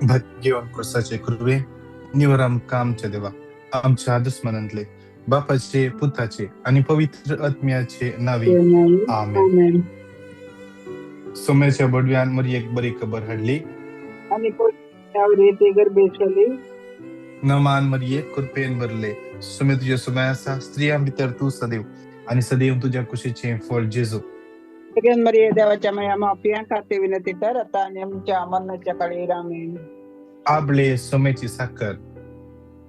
भाग्यवान क्रोसाचे कृपे निवर आमकां आमच्या देवा आमच्या दुस्मनांतले बापाचे पुताचे आनी पवित्र आत्म्याचे नावी आमेन. आमेन. सोम्याच्या बडव्यान मरयेक बरी खबर हाडली. आनी पवित्र ती गर्भेसली. नमान मरिये कृपेन भरले सुमे तुझे सुमाय आसा स्त्रियां भितर तूं सदैव आनी सदैव तुज्या कुशीचें फळ जेजू. भगवान मरिये देवाच्या माया माफिया खाते विनंती कर आता आणि आमच्या मरणाच्या काळी. आमेन. आबळे सोमेची साखर.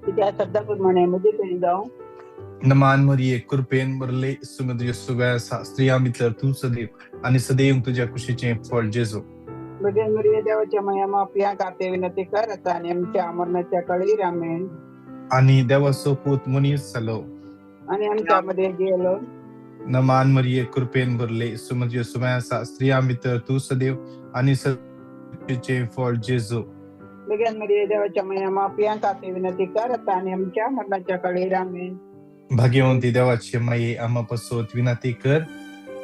तुझ्या शब्दाप्रमाणे म्हजे थंय जावं. नमान मरिये कृपेन भरले सुमे तुझे सुमाय आसा स्त्रियां भितर तूं सदैव आनी सदैव तुज्या कुशीचें फळ जेजू. भगवान मरिये देवाच्या माया माफिया खाते विनंती कर आता आणि आमच्या मरणाच्या काळी. आमेन. आनी देवाचो पूत मनीस जालो आणि आमच्यामध्ये गेलो. नमान मरिये कृपेन भरले सुमे तुझे सुमाय आसा स्त्रियां भितर तूं सदैव आनी सदैवचें फळ जेजू. भगवान मरिये देवाच्या माया माफिया खाते विनंती कर आता आणि आमच्या मरणाच्या काळी. आमेन. भाग्यवंती देवाची माये आम्हा पसोत विनंती कर.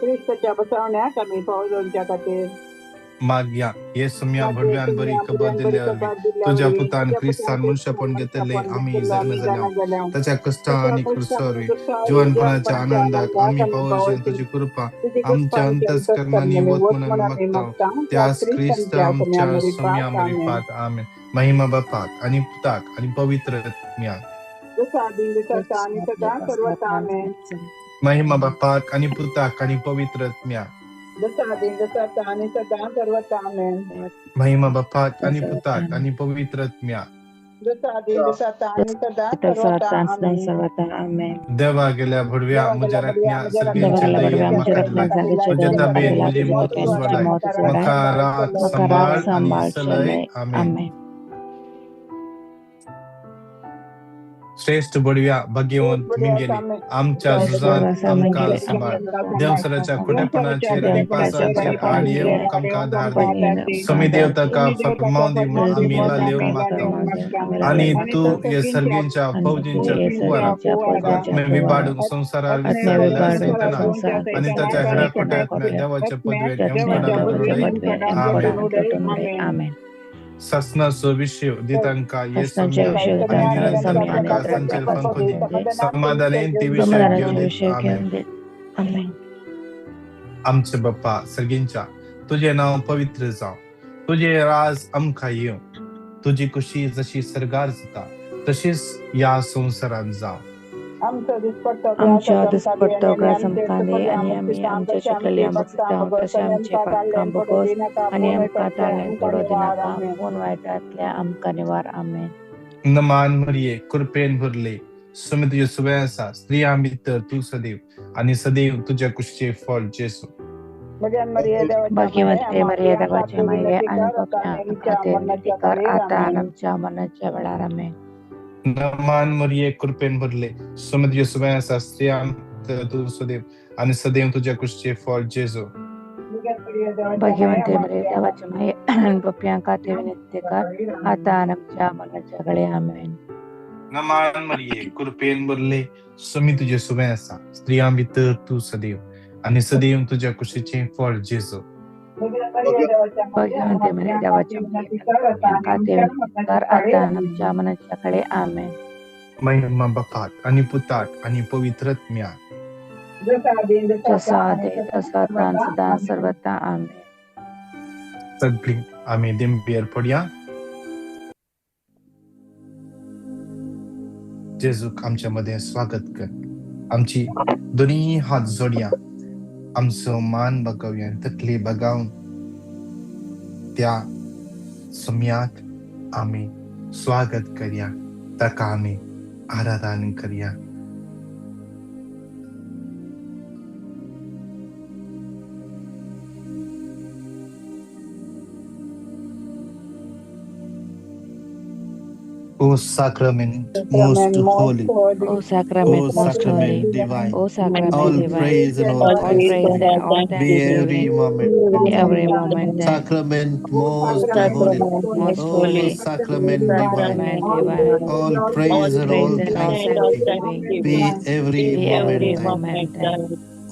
ख्रिस्ताच्या बसवण्याक आम्ही पावलोंच्या खातीर. मागया हे सुम्या भडव्यान बरी खबर दिल्या तुझ्या पुतान क्रिस्तान मनुष्यपण घेतले आम्ही जगणे जाल्या ताच्या कश्टा आनी क्रुसावरी जिवनपणाच्या आनंदाक आम्ही पावोवचे तुझी कृपा आमच्या अंतस्करणांनी वत म्हणून आमी मागता त्यास क्रिस्त आमच्या सुम्या मरिफात. आमेन. महिमा बापाक आनी पुताक आनी पवित्र आत्म्याक. महिमा बापाक आनी पुताक आनी पवित्र आत्म्याक. महिमा बापाक आनी पुताक आनी पवित्र आत्म्याक. देवा गेल्या भडव्या म्हज्या राखण्या सर्गेच्या दयेन म्हाका दिलाय म्हज्या ताबेन म्हजी मौत उजवाडाय म्हाका राख सांबाळ आनी सलय. आमेन. श्रेष्ठ बडव्या भाग्यवंत मिंगेली आमच्या झुजांत आमकां सांबाळ देवसराच्या खोटेपणाचेर आनी पासांचेर आड येवंक आमकां आधार दी. समी देव ताका फर्मावन दी म्हूण आमी लालेवन मागता आनी तूं हे सर्गेच्या फौजींच्या कुवाराक आत्मे विबाडून संवसारार विसरलेल्या सैतानाक आनी ताच्या हेरा खोट्या आत्म्या देवाच्या पदवेर येवंक. आमेन. सासनाचो विशय दितांका ये सम्या आनी निरंतर प्रकाशांचेर फांको दी समाधानेन ती विशय घेवन दी. आमेन. आमचे बाप्पा सर्गींच्या तुजें नांव पवित्र जावं तुजें राज आमकां येवं तुजी खुशी जशी सर्गार जाता तशीच ह्या संवसारांत जावं. आमच्या दिसपट्टो ग्रास आमकां दी आनी आमी आमच्या शिकलेल्या भक्तां तशें आमचे पातकां भोगोस आनी आमकां ताळ्यांत पडो दिनाका पूण वायटांतल्या आमकां निवार. आमेन. नमान मरिये कृपेन भरले सुमे तुजे सुवे आसा स्त्रियां भितर तूं सदैव आनी सदैव तुज्या कुशीचें फळ जेजू. भाग्यवंती मरिये देवाचे माये आनी पापयां खातीर विनंती कर आता आनी आमच्या मरणाच्या वेळार. आमेन. नमान मरिये कृपेन भरले सुमे तुजे सुवे आसा स्त्रियां भितर तूं सदैव आनी सदैव तुज्या कुशीचें फळ जेजू. भाग्यवंती मरिये देवाचे माये आनी पापयां खातीर विनंती कर आता आनी आमच्या मरणाच्या वेळार. आमेन. नमान मरिये कृपेन भरले सुमी तुजे सुवे आसा स्त्रियां भितर तूं सदैव आनी सदैव तुज्या कुशीचें फळ जेजू. भाग्यवंती मरिये देवाचे माये आनी पापयां खातीर विनंती कर आता आनी आमच्या मरणाच्या वेळार. आमेन. महिमा बापाक आनी पुताक आनी पवित्र आत्म्याक. जसो आदी तसो आतां आनी सदां सर्वथा. आमेन. सगळीं आमी दिंबेर पडया. जेजूक आमच्या मदें स्वागत कर आमची दोनी हात जोडया आमचो मान बागोवया तकली बागावन त्या सम्याक आमी स्वागत करया ताका आमी आराधन करया. O sacrament most holy, O sacrament O most holy, sacrament divine, O sacrament all divine, praise and all all thanks praise and all be thanks every moment. every moment. Sacrament most holy, Most O holy, sacrament divine, sacrament divine, all praise all and all praise and all thanksgiving thanksgiving be every be every moment. moment.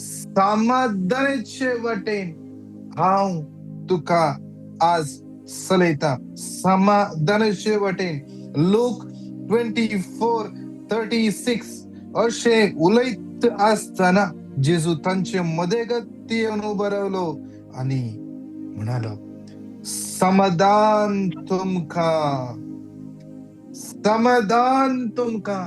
समाधानाचे वाटेन हांव तुका आज चलयता. समाधानाचे वाटेन. Look 24:36 अशें उलयत आसतना जेजू तांचे मदेगती येवन उबो रावलो आनी म्हणालो, समाधान तुमकां, समाधान तुमकां.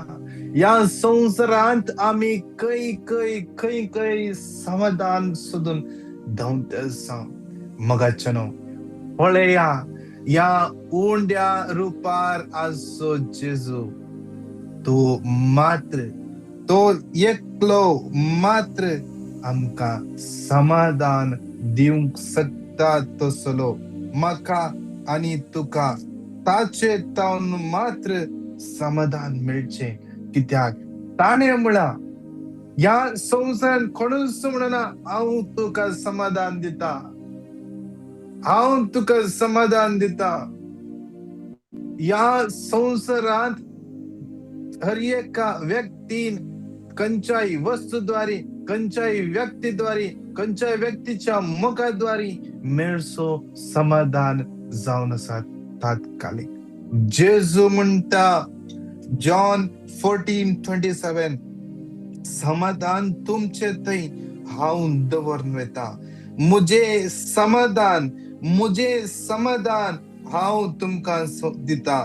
ह्या संवसारांत आमी खंय खंय खंय खंय समाधान सोदून धांवते आसा. मगाच्यानो पळया, ह्या उंड्या रुपार आसचो जेजू, तो मात्र, तो एकलो मात्र आमकां समाधान दिवंक शकता. तसलो म्हाका आनी तुका ताचे तावन मात्र समाधान मेळचें. कित्याक ताणें म्हळां, ह्या संवसारांत कोणूच म्हणना हांव तुका समाधान दिता, हांव तुका समाधान दिता. ह्या संवसारांत हर एका व्यक्तीन खंयच्याय वस्तूद्वारे, खंयच्याय व्यक्तीद्वारे, खंयच्याय व्यक्तीच्या मुखाद्वारे मेळचो समाधान जावन आसा तात्कालीक. जेजू म्हणटा जॉन 14:27, समाधान तुमचे थंय हांव दवरून वता. मुझे समाधान, मुझे समाधान हांव तुमकां दिता.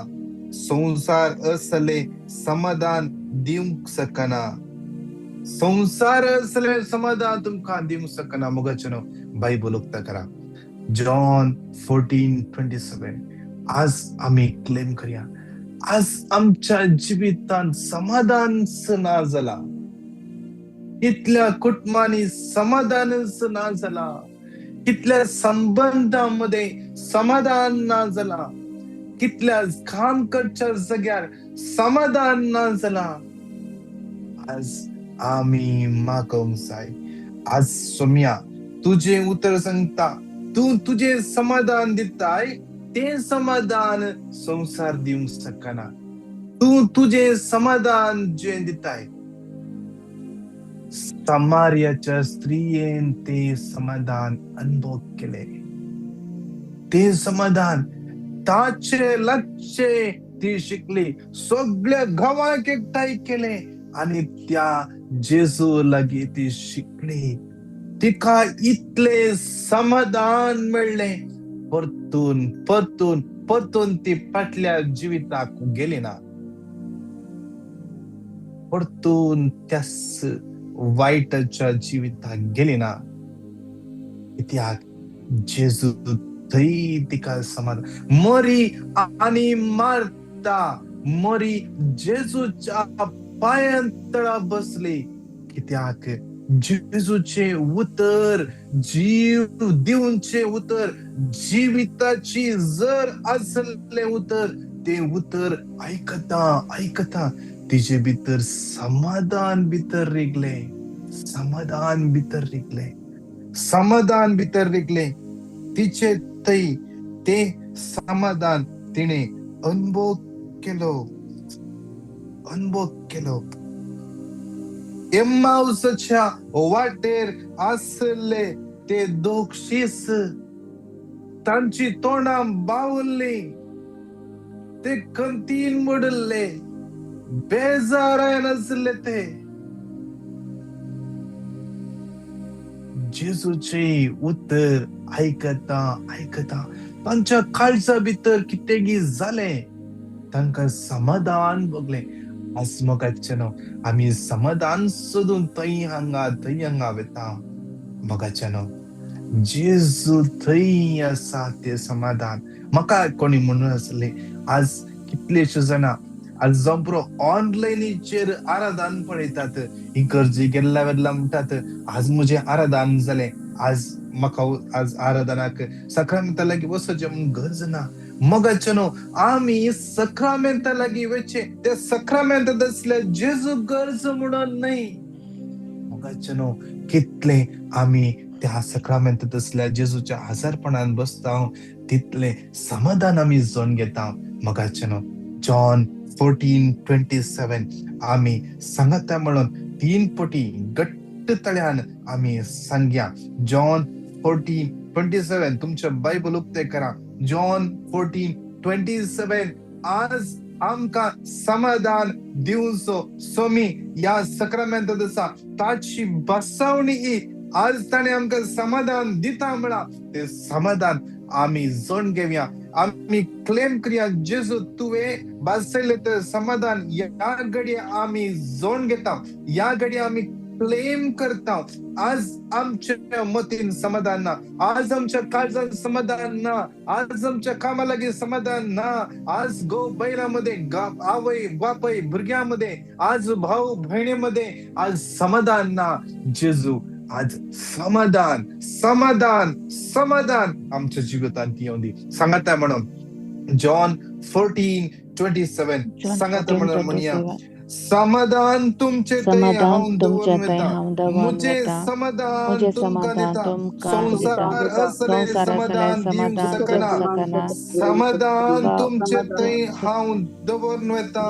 संवसार असले समाधान दिवंक शकना, संवसार असले समाधान तुमकां दिवंक शकना. मोगाचें बायबल उक्ता करा, जॉन 14:27. आज आमी क्लेम करया, आज आमच्या जिवितांत समाधानच ना जाला, कितल्या कुटुंबांनी समाधानच ना जाला, कितल्या संबंधामध्ये समाधान ना जाला, कितल्या काम करच्या जाग्यार समाधान ना जाला. आज आमी मागोवंक जाय. आज सोम्या तुजें उतर सांगता, तूं तुजें समाधान दिताय, तें समाधान संवसार दिवंक शकना. तूं तुजें समाधान जें दिताय, समार्याच्या स्त्रियेन ते समाधान अनुभव केले. ते समाधान ताचे लक्ष ती शिकली, सगळ्या गांवाक एकठांय केले आनी त्या जेजू लागीं ती शिकली. तिका इतले समाधान मेळ्ळें, परतून परतून परतून ती फाटल्या जिविताक गेली ना, परतून त्याच वायटाच्या जिविताक गेली ना. कित्याक जेजू थंय तिका समाधान. मरी आनी मार्ता मरी जेजूच्या पांयां तळा बसली. कित्याक जेजूचे उतर, जीव दिवचे उतर, जिविताची जर आसलें उतर, ते उतर आयकता आयकता तिजे भितर समाधान भितर रिगलें, समाधान भितर रिगलें, समाधान भितर रिगलें. तिचे थंय ते समाधान तिणे अनुभव केलो, अनुभव केलो. एम्माउसाच्या वाटेर आसले ते दोग शीस, तांची तोंडां बावल्ली, ते खंतीन मोडिल्ले, बेजारान आसले ते. जेजूचे उतर आयकता आयकता तांच्या काळजा भितर कितें जालें, तांकां समाधान भोगलें. आज मोगाचें न्हू आमी समाधान सोदून थंय हांगा थंय हांगा वता. मोगाचें न्हू जेजू थंय आसा तें समाधान. म्हाका कोणी म्हणून आसले, आज कितलेशे जाणां आज जावं पुरो ऑनलायनीचेर आराधन पळयतात, इगर्जी गेल्ल्या वेदला म्हणटात आज म्हजें आराधन जालें, आज म्हाका आज आराधनाक सक्रामेंता लागीं वचचें म्हूण गरज ना. मोगाचें न्हू आमी सक्रामेंता लागीं वचचें, ते सक्रामेंतांत आसल्यार जेजू गरज म्हणून न्हय. मोगाचें न्हू कितलें आमी त्या सक्रामेंतांत आसल्यार जेजूच्या हजारपणान बसता, तितलें समाधान आमी जोन घेता. मोगाचें न्हू जॉन 14:27 आमी सांगता म्हणून तीन पटी घट्ट घट्ट तळ्यान आमी सांगया. जॉन 14:27, तुमचें बायबल उक्तें करा. जॉन 14:27. आज आमकां समाधान दिवचो स्वामी ह्या सक्रामेंतांत आसा ताची बसवणी ही. आज ताणें आमकां समाधान दिता म्हळां, तें समाधान आमी जोड घेवया, आमी क्लेम करया. जेजू, तुवें बसयलें तें समाधान ह्या घडये आमी जोड घेता, ह्या घडये आमी क्लेम करता. आज आमच्या मतीन समाधान ना, आज आमच्या काळजान समाधान ना, आज आमच्या कामा लागीं समाधान ना, आज गो बैला मध्ये, आवय बापय भुरग्यां मदें, आज भाऊ भयणी मदें आज समाधान ना. जेजू, आज समाधान, समाधान, समाधान आमच्या जिवितांत येवं दी. सांगाता म्हणून जॉन 14:27 सांगाता म्हणून म्हणया, समाधान तुमचे थंय समाधान हांव तुमचे दवरून थंय वता, हांव दवरून मुझे वता, समाधान म्हजें तुमकां समाधान दिता, तुमकां संवसार दिता, असलें संवसार असलें समाधान दिवंक समाधान दिवंक शकना. शकना. समाधान तुमचे थंय तुमचे हांव दवरून वता,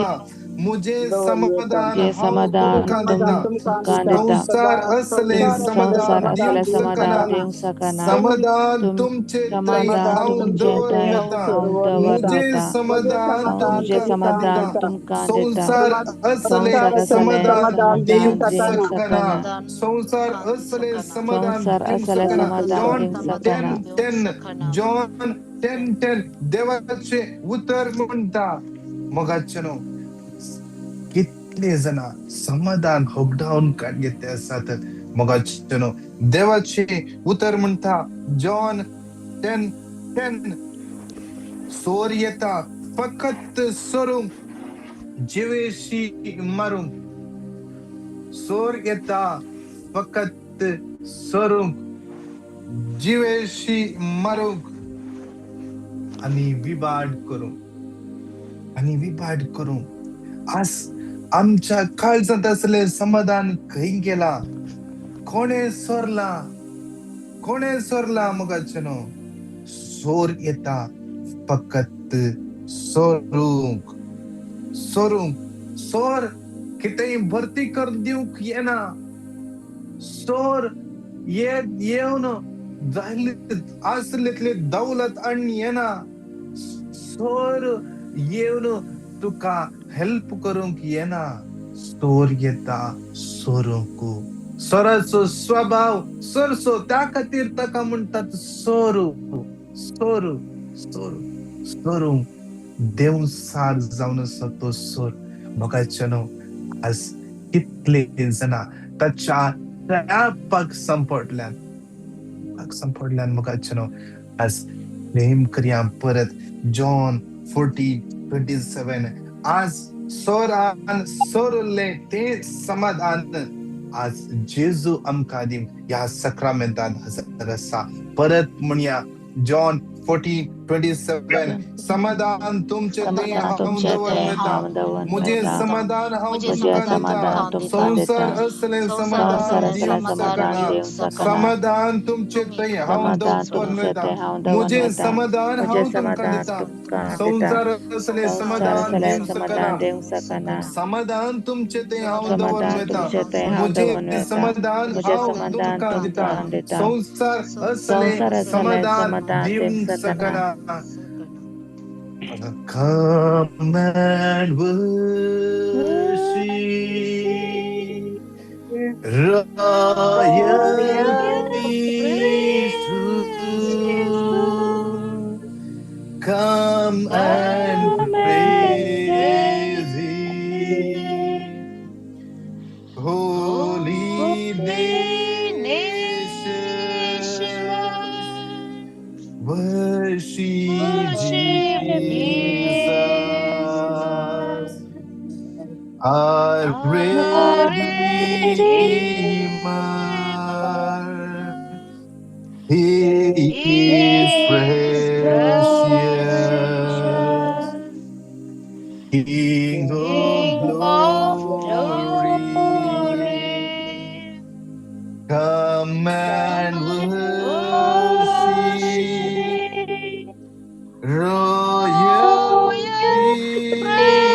मुझे समाधान म्हजें हांव समाधान तुमकां दिता, तुमकां दिता, संवसार असलें संवसार समाधान असलें दिवंक समाधान शकना. दिवंक शकना. समाधान तुमचे थंय समाधान हांव तुमचे दवरून थंय वता, हांव दवरून मुझे वता, समाधान म्हजें तुमकां समाधान दिता, तुमकां दिता, संवसार असलें संवसार असलें समाधान समाधान दिवंक दिवंक शकना. शकना. संवसार असलें समाधान संवसार दिवंक असलें शकना. समाधान जॉन दिवंक शकना. 10:10, जॉन 10:10 देवाचें उतर म्हणटा. मोगाचें न्हू, कितले जाणां समाधान होगडावन काडले आसात. मोगाचें न्हू, देवाचें उतर म्हणटा जॉन 10:10, चोर येता फकत चोरूंक, जिवेशी मारूंक. चोर येता फकत चोरूंक, जिवेशी मारूंक आनी विबाड करूंक, आनी विबाड करूंक. आज आमच्या काळजांत आसलें समाधान खंय गेलां? कोणें चोरलां? कोणें चोरलां? मोगाचें न्हू, चोर येता फकत चोरूंक, चोरूंक. चोर कितेंय भरती करून दिवंक येना. चोर येवन जायले आसले दौलत हाडून येना. चोर येवन तुका हेल्प करूंक येना. चोर येता चोरूंक. चोराचो स्वभाव चोरचो, त्या खातीर ताका म्हणटात चोरू, चोरू, चोरू. चोरूंक देंवचार जावन आसा तो चोर. मोगाचें न्हू, आज कितले जाणां ताच्या ट्रॅपाक सांपडल्यान, सांपडल्यान. मोगाचें न्हू, आज क्लेम करया परत जॉन 14:27. आज चोरान चोरलें तें समाधान आज जेजू आमकां दिवंक ह्या सक्रामेंतान हजर आसा. परत म्हणया जॉन 14:27, समाधान तुमचे थंय समाधान हांव तुमचे दवरून थंय वता, हांव दवरून मुझे वता, समाधान हांव म्हजें तुमकां दिता, समाधान तुमकां दिता, संवसार असलें संवसार समाधान असलें दिवंक समाधान शकना. दिवंक शकना. समाधान तुमचे थंय हांव समाधान दवरून तुमचे वता, थंय हांव दवरून मुझे वता, समाधान म्हजें हांव तुमकां समाधान दिता, तुमकां दिता, संवसार असलें संवसार समाधान असलें दिवंक समाधान शकना. दिवंक शकना. समाधान तुमचे थंय हांव दवरून समाधान वता, तुमचे थंय हांव मुझे दवरून वता, समाधान म्हजें हांव समाधान तुमकां दिता, तुमकां दिता, संवसार असलें संवसार असलें समाधान समाधान दिवंक दिवंक शकना. शकना. Come and worship Royal Priesthood. Come and praise Him, Holy nations. Worship Jesus, our Redeemer. He is precious, King of glory. Come and worship Royal priesthood.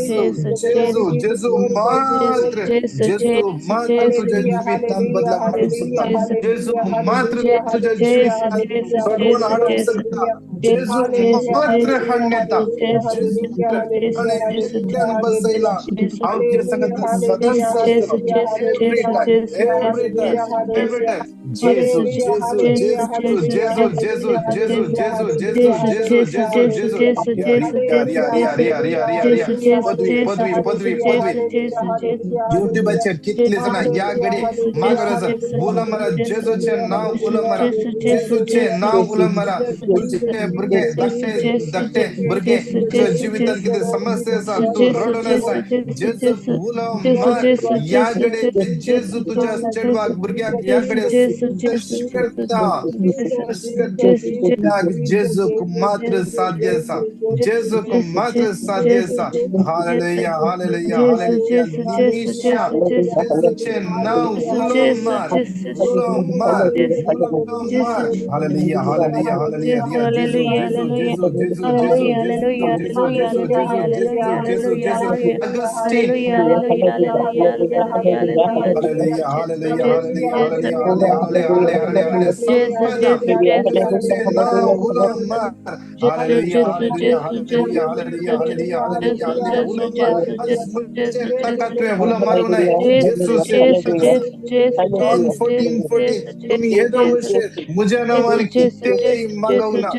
जेजू जेजू जेजू मात्र, जेजू मात्र तुझ्या जिवितांत बदलाव हाडूंक शकता. जेजू मात्र तुझ्या जिवितांत सोडवण हाडूंक शकता. जेजू मात्र हाडून येता. जेजू एकल्यान बसयला. हांव तुज्या संगत सदांच आसतलो. Every time, every time, every time. जेजू जेजू जेजू जेजू जेजू जेजू जेजू जेजू जेजू जेजू जेजू. रिया रिया रिया रिया रिया रिया. पदवी पदवी पदवी पदवी. युट्यूबाचेर कितले जाणां ह्या घडी मागोर आसा. उलो मारा जेजूचें नांव, उलो मारा जेजूचें नांव, उलो मारा. तुमचे भुरगे धाकटे धाकटे भुरगे, तुज्या जिवितांत कितें समस्या आसा, तूं रडून आसा, जेजू उलो मार ह्या घडये. जेजू तुज्या चेडवाक भुरग्याक ह्या घडये स्पर्श करता, स्पर्श करता. जेजूक मात्र साध्य आसा, जेजूक मात्र साध्य आसा. Hallelujah hallelujah hallelujah. निमिषा, जेजूचें नांव उलो मार, उलो मार, उलो मार. Hallelujah hallelujah hallelujah. Jezu Jezu Jezu Jezu Jezu Jezu Jezu Jezu Jezu Jezu. Augustine. Hallelujah hallelujah hallelujah hallelujah hallelujah hallelujah. Sampada, जेजूचें नांव उलो मार. Hallelujah hallelujah hallelujah hallelujah hallelujah hallelujah hallelujah. उलो मार. म्हजेर ताका तुवें उलो मारूं नये. जेजूचे जॉन 14:14, तुमी येदो वयर म्हज्या नांवान कितेंय मागोवना,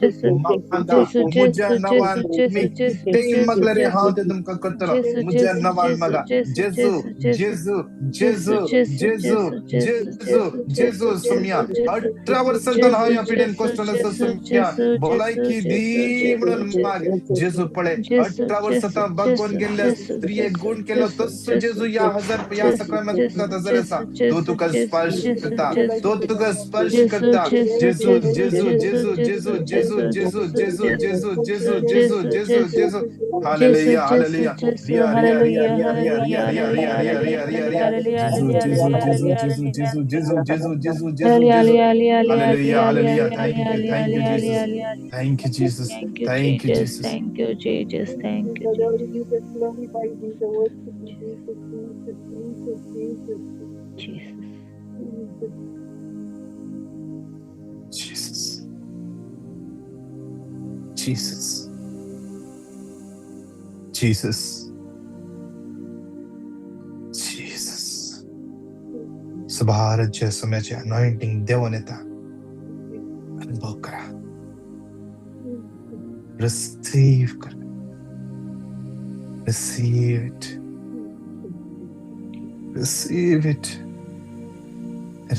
मागा. म्हज्या नांवान तुमी कितेंय मागल्यार हांव तें तुमकां करतलो. म्हज्या नांवान मागा. जेजू जेजू जेजू जेजू जेजू जेजू. सोम्या, 18 वर्सां जावन हांव ह्या पिडेन कश्टन आसा. सोम्या, भलायकी दी म्हणून माग. जेजू पळय, 18 वर्सां बागोवन गेल्ल्या स्त्रियेक गुण केलो तसो जेजू ह्या हजार ह्या सकाळ हजर आसा. तो तुका स्पर्श करता, तो तुका स्पर्श करता. जेजू जेजू जेजू जेजू जेजू जेजू जेजू जेजू जेजू जेजू जेजू जेजू. Hallelujah hallelujah. रिया रिया रिया रिया रिया रिया रिया रिया रिया रिया रिया रिया. जेजू जेजू जेजू जेजू जेजू जेजू जेजू जेजू जेजू जेजू. Hallelujah hallelujah. Thank you, thank you Jesus, thank you Jesus, thank you Jesus. Thank you, Jesus. Thank you. Glorify Jesus, worship you, Jesus, Jesus, Jesus, Jesus, Jesus. Jesus. Jesus, Jesus, Jesus. सभाराच्या समयाचे anointing देवन येता. अनुभव करा, receive करा. Receive it, receive it.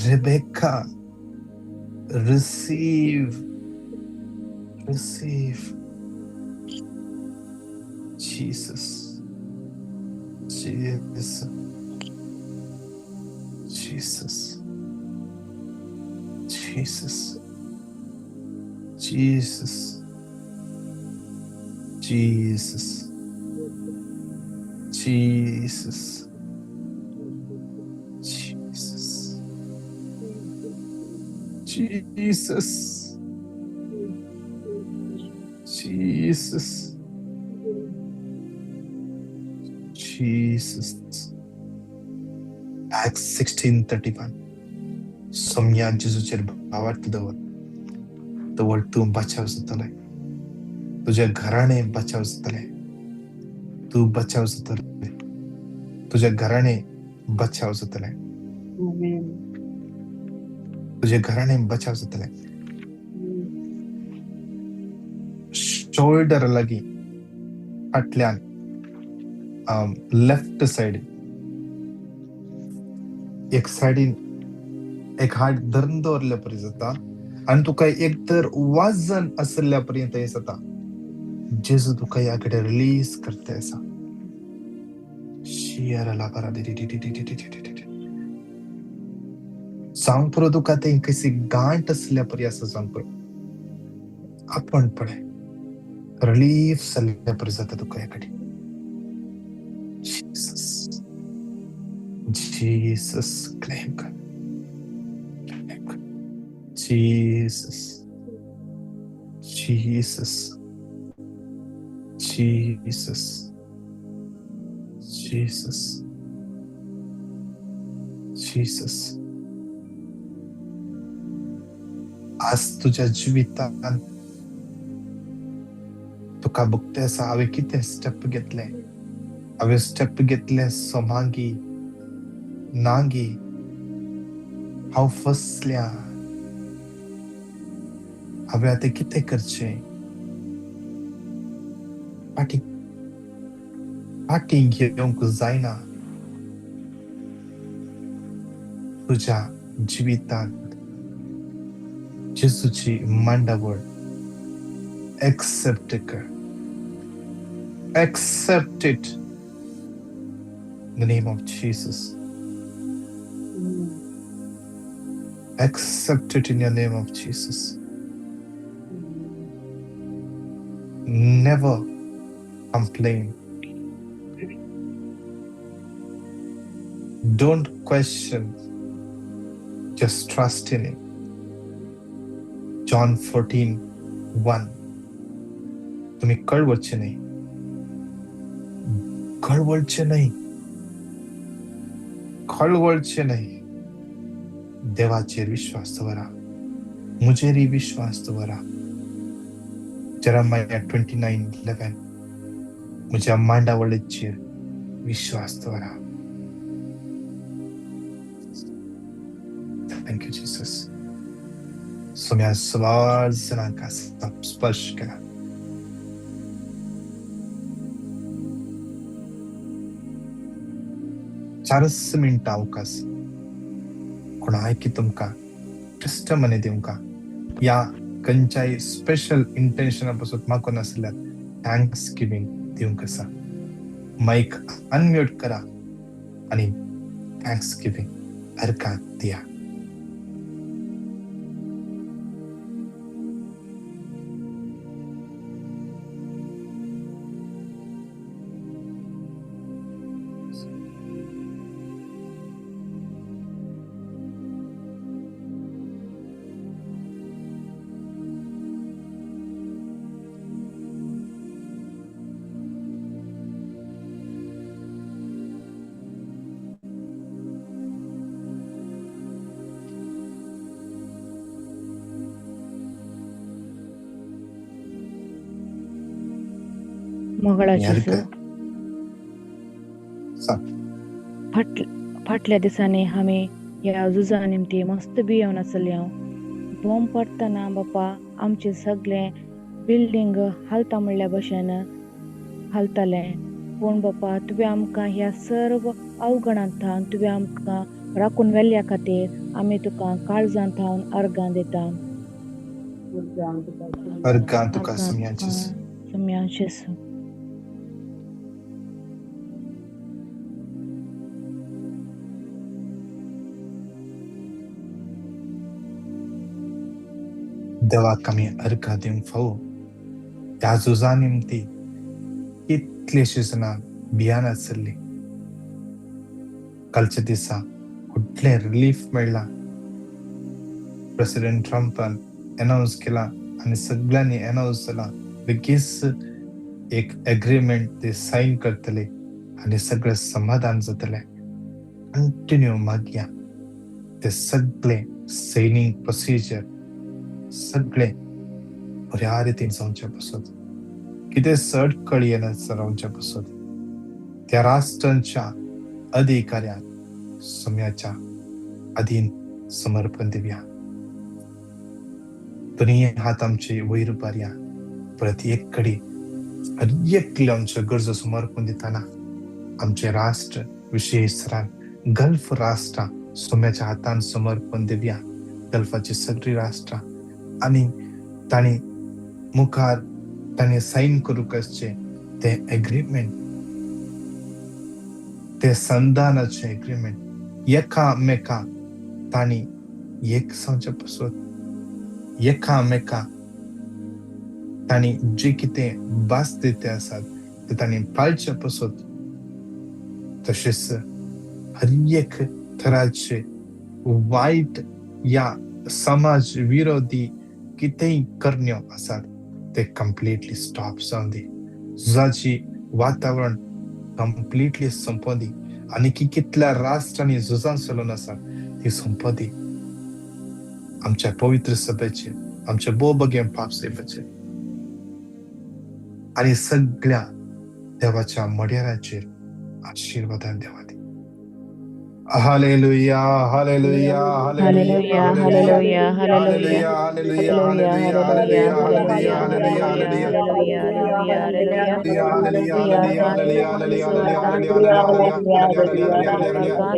Rebecca, receive, receive. Jesus, Jesus, Jesus, Jesus, Jesus, Jesus, Jesus, Jesus, Jesus, Jesus, Jesus. Acts 16:31. Saumya, जेजूचेर भावार्थ दवर. तवळ तूं बचाव जातलें, तुज्या घराणें बचाव जातलें. तूं बचाव जातलें, तुज्या घराणें बचाव जातलें. Amen. तुझ्या घराणें बचाव जातलें. शोल्डर लागीं फाटल्यान लेफ्ट सायड एक सायडीन एक हात धरून दवरल्या परी जाता आनी तुका एक तर वजन आशिल्ल्या पर्यंत जाता. जेजू तुका ह्या कडेन रिलीज करता आसा. शियरला बरा दी दी दी दी दी दी दी दी. जावंक पुरो तुका तें कशी गांठ आसल्या परी आसा. जावंक पुरो आपण पळय, रिलीफ जाल्ल्या परी जाता तुका ह्या कडेन. Jesus, Jesus, claim कर, क्लेम कर. Jesus, Jesus, Jesus. Jesus, Jesus. आज तुज्या जिवितान तुका भोगते आसा, हांवें कितें स्टेप घेतलें, हांवें स्टेप घेतलें सोमांगी नांगी, हांव फसल्या, हांवें आतां कितें करचें, फाटीं फाटीं घेवंक जायना. तुज्या जिवितांत जेजूची मांडावळ एक्सेप्ट कर, accept it in the name of Jesus. Accept it in your name of Jesus. Never complain. Don't question. Just trust in Him. John 14:1. तुम्ही कळवळचे नाही, कळवळचे नाही, कळवळचे नाही. देवाचेर विश्वास दवरा, म्हजेरय विश्वास दवरा. जेरेमाया 29:11. म्हज्या मांडावळीचेर विश्वास दवरा. Thank you Jesus. सोम्या सवार जाणांक स्पर्श केला. चारच मिनटां अवकाश कोणाय की तुमकां टेस्टमनी दिवंका या खंयच्याय स्पेशल इंटेन्शना पासून मागून नासल्यार thanks giving दिवंक आसा. मायक अनम्यूट करा आनी thanks giving अर्घाक दिया. मोगळा जेजू, फाटल्या दिसांनी आमी ह्या झुजा निमती मस्त भियेवन आसले. हांव बॉम्ब पडटना बापा आमचें सगळें बिल्डींग हालता म्हणल्या भशेन हालतालें. पूण बापा तुवें आमकां ह्या सर्व अवगणांत तुवें आमकां राखून व्हेल्ल्या खातीर आमी तुका काळजांत थावन अर्गां दिता. अर्गां तुका सोम्या जेजू. सोम्या जेजू. देवाक आमी अर्गां दिवंक फावो. त्या झुजा निमती कितलीशीं जाणां भियान आसली. कालच्या दिसा व्हडलें रिलीफ मेळ्ळां. प्रेसिडेंट ट्रंपान अनावन्स केला आनी सगळ्यांनी अनावन्स जाला, बेगीच एक एग्रीमेंट ते सायन करतले आनी सगळें समाधान जातलें. कंटिन्यू मागया ते सगळें सायनींग प्रोसिजर सगळें बऱ्या रितीन जावचे पासत, कितें अडखळ येना रावच्या पासत त्या राष्ट्रांच्या अधिकाऱ्यांक सम्याच्या अधीन समर्पण दिवया. दोन्ही हात आमचे वयर उबारया. परत एक कडेन हर एकले आमच्यो गरजो समर्पण दितना आमचें राष्ट्र, विशेश गल्फ राष्ट्रां सोम्याच्या हातान समर्पण दिवया. गल्फाची सगळीं राष्ट्रां आनी तांणी मुखार तांणी सायन करूंक आसचें तें एग्रीमेंट, तें संधानाचें एग्रीमेंट एकामेका तांणी एक जावचें पासत, एकामेका तांणी जे कितें भास दिते आसात ते तांणी पाळचे पासत. तशेंच हर एक थराचे वायट या समाज विरोधी कितेंय करण्यो आसात ते कंप्लिटली स्टॉप जावं दी. झुजाची वातावरण कंप्लिटली संपो दी आनी की कितल्या राष्ट्रांनी झुजां चलून आसा ती संपो दी. आमच्या पवित्र सभेचेर, आमच्या भोव पाप सेवेचेर आनी सगळ्या देवाच्या मड्याराचेर आशिर्वादान देवा दी. Hallelujah, hallelujah, hallelujah, hallelujah, hallelujah, hallelujah, hallelujah, hallelujah, hallelujah, hallelujah, hallelujah, hallelujah, hallelujah, hallelujah, hallelujah, hallelujah,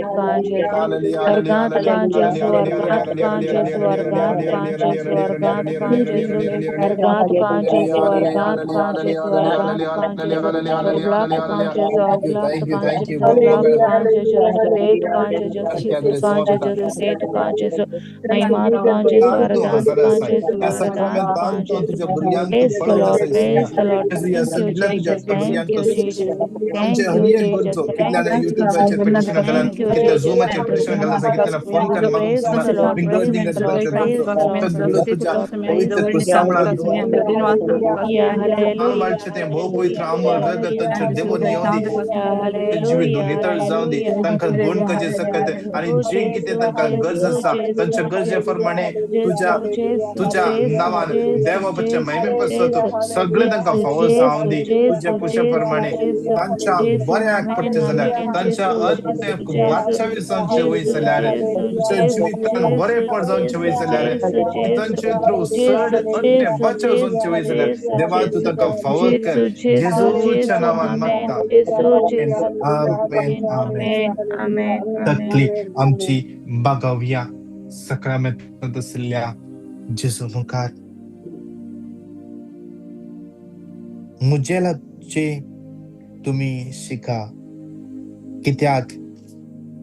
आणि जे कितें तांकां गरज आसा तांच्या गरजे प्रमाणे तुज्या तुज्या नांवान देवाच्या महिमे पासत सगळे तांकां फावो जावं दी. तुज्या पुशा प्रमाणे तांच्या बऱ्याक पडचें जाल्यार, तांच्या अर्थाक वाचावी जावचे वय जाल्यार, तुज्या जिवितान बरेपण जावचें वय जाल्यार, तांचे थ्रू चड अड्डे बचाव जावचे वय जाल्यार देवा तूं तांकां फावो कर. जेजूच्या नांवान मागता, आमेन, आमेन. तकली आमची बागावया सक्रामेंतांत आशिल्ल्या जेजू मुखार. म्हजे लागचे तुमी शिका, कित्याक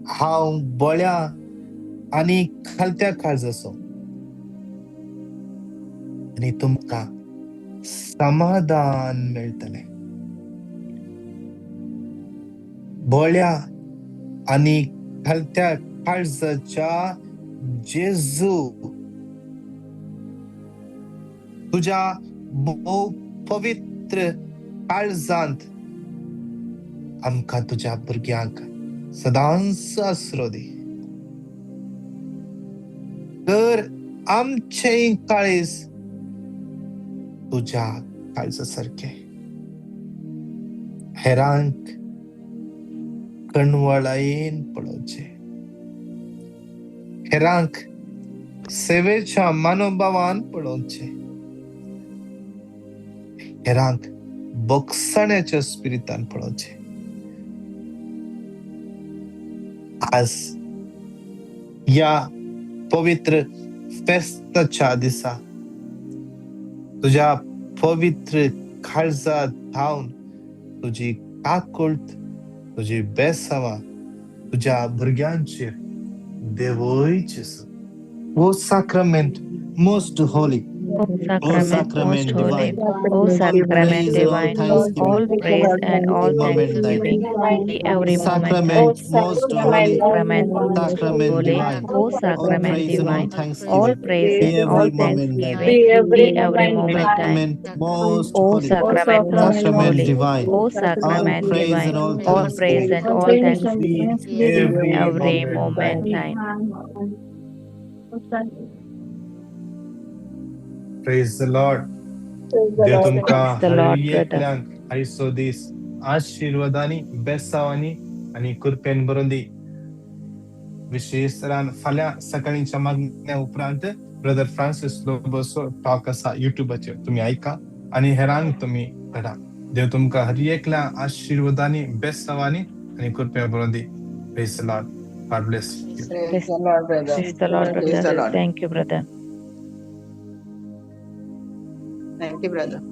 हांव बळ्या आनी खालत्या काळजाचो आनी तुमकां समाधान मेळटलें. बळ्या आनी खालत्या काळजाच्या जेजू तुज्या भोव पवित्र काळजांत आमकां तुज्या भुरग्यांक सदांच आसरो दी. तर आमचें काळीज तुज्या काळजा सारकें हेरांक कणवळायेन पळोवचें, हेरांक सेवेच्या मनोभावान पळोवचें, हेरांक बोगसण्याच्या स्पिरितान पळोवचें. आज ह्या पवित्र फेस्ताच्या दिसा तुज्या पवित्र काळजा धावन तुजी काकुळट, तुजी बेसांवां तुज्या भुरग्यांचेर देवय जेजू. O sacrament most holy, O O sacrament sacrament most holy, divine, O all sacrament praise and all divine, thanksgiving all praise and all moment thine. thanksgiving be every moment thine. Sacrament most holy, Sacrament most sacrament holy, divine, O all sacrament praise and all divine, all thanksgiving praise be and all every moment thine. thanksgiving be every moment thine. Sacrament most O holy, sacrament most sacrament holy, divine, O all sacrament praise and divine, all all praise thanksgiving and all be thanksgiving every every moment thine. moment thine. Praise the Lord. देव तुमकां Praise the Lord, Har brother. एकल्यांक आयचो दीस आशिर्वादांनी, बेसांवांनी आनी कृपेन भरून दी. विशेश तरान फाल्यां सकाळींच्या मागण्या उपरांत ब्रदर फ्रांसीस लोबोचो टॉक आसा युट्यूबाचेर, तुमी आयका आनी हेरांक तुमी धाडा. देव तुमकां हर एकल्या आशिर्वादांनी, बेसांवांनी आनी कृपेन भरून दी. Praise the Lord. God bless you. Praise the Lord, brother. Praise the Lord, Praise the brother. Lord. Thank you, brother. Thank you, brother.